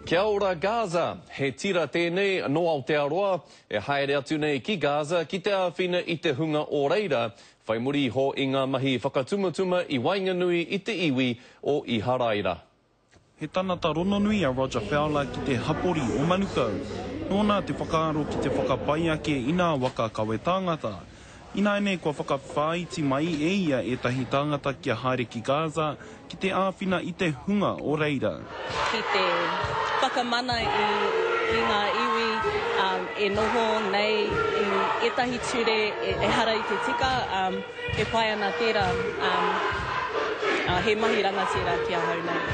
Kia ora Gaza! He tira tēnei nō Aotearoa e haere atu nei ki Gaza ki te āwhina i te hunga o reira whai muri iho i ngā mahi whakatumatuma i waenganui i te iwi o Iharaira. He tanata rononui a Roger Fowler ki te hapori o Manukau. Nōna te whakaaro ki te whakapai ake i nā waka kawe tāngata. Ināianei kua whakawhāiti mai e ia ētahi tāngata kia haere ki Gaza ki te āwhina i te hunga o reira. Ki te whakamana i ngā iwi e noho nei i ētahi ture ehara i te tika, e pai ana tērā, he mahi rangatira ki ahau nei.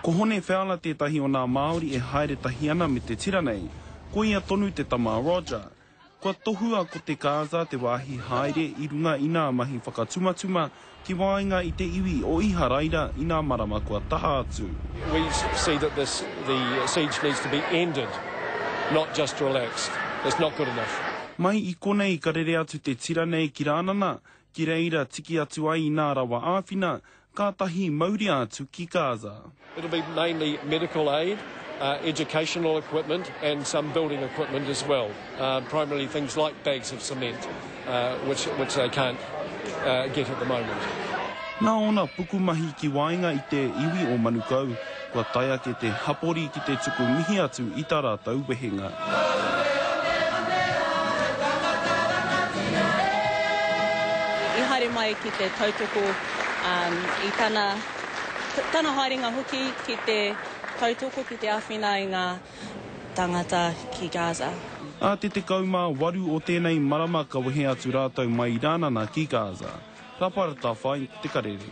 Ko Hone Fowler tētahi o nā Māori e haere tahi ana me te tira nei. Ko ia tonu te tama a Roger. Kua tohua ko te Gaza te wāhi haere i runga i nā mahi whakatumatuma ki waenga i te iwi o Iharaira i nā marama kua taha atu. We see that this, the siege needs to be ended, not just relaxed. It's not good enough. Mai i konei ka rere atu te tira nei ki Rānana, ki reira tiki atu ai i nā rawa āwhina, kātahi mauria atu ki Gaza. It'll be mainly medical aid, educational equipment and some building equipment as well, primarily things like bags of cement, which, which they can't get at the moment. Nā ōna pukumahi ki waenga i te iwi o Manukau, kua tae ake te hapori ki te tuku mihi atu i tā rātou wehenga. I haere mai ki te tautoko i tana, tana haerenga hoki ki te tautoko, ki te āwhina i ngā tāngata ki Gaza. Ā te 18 o tēnei marama ka wehe atu rātou mai i Rānana ki Gaza. Raparata whai te karere.